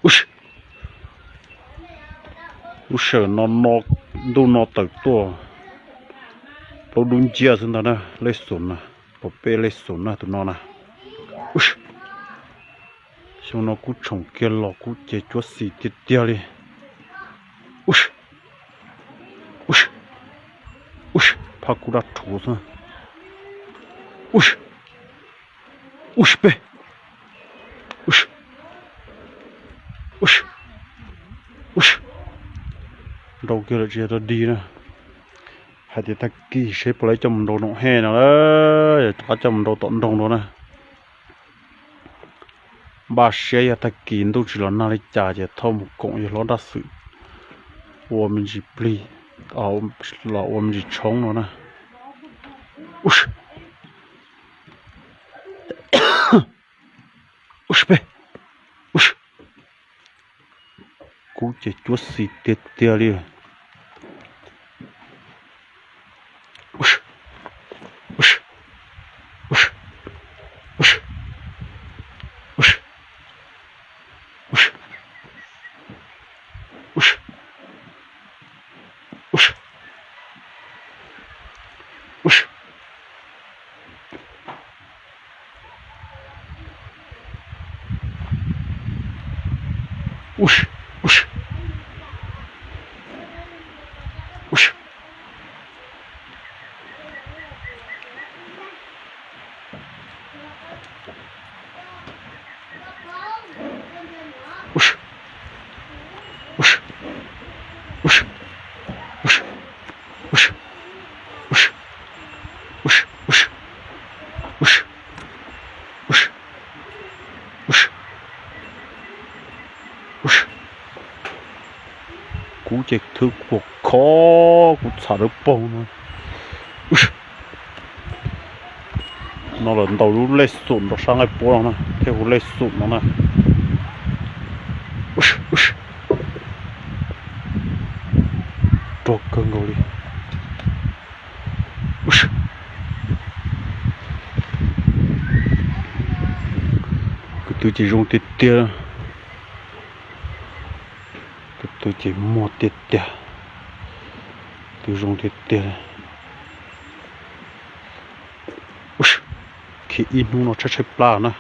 Ub, lub sij hawm no no, ntuj no tawm tuaj, plaub dub nciab xwb ntag na, lej xum na, pom peb lej xum na tus no na. Ub, xyoo no kub tshoom kiag los kub ces cuab xis tiag tiag li. Ub, ub, ub, phaj kub dab rhuv xwb. Ub, ub peb, ub, ub, ub, nrau kiag lawm tsis yog dog dig na. Hais tias tag kis seb puas lawv coj mus nrau noom hej no, rov qab coj mus nrau tom nroog no na. Npaj siab yog tag kis ntuj tsis los nag li cas ces thauj mus koom yawg hlob Dab Xwm ua me ntsis plig, los ua me ntsis tshoob no na. Ub, ub peb, ub, kub ces cuab xis tiag tiag li. Kub ces thwb kuv khov, kuv txham dawb paug no. No lawm ntaus lub lej xum rau sab nqaij puab no na, thiab hu lej xum no na. Rog kawg nkaus li. Kwv tw ces zoo tiag tiag, kwv tw ces muag tiag tiag, kwv tw zoo tiag tiag. Khiav ib hnub no tshaib tshaib plab na.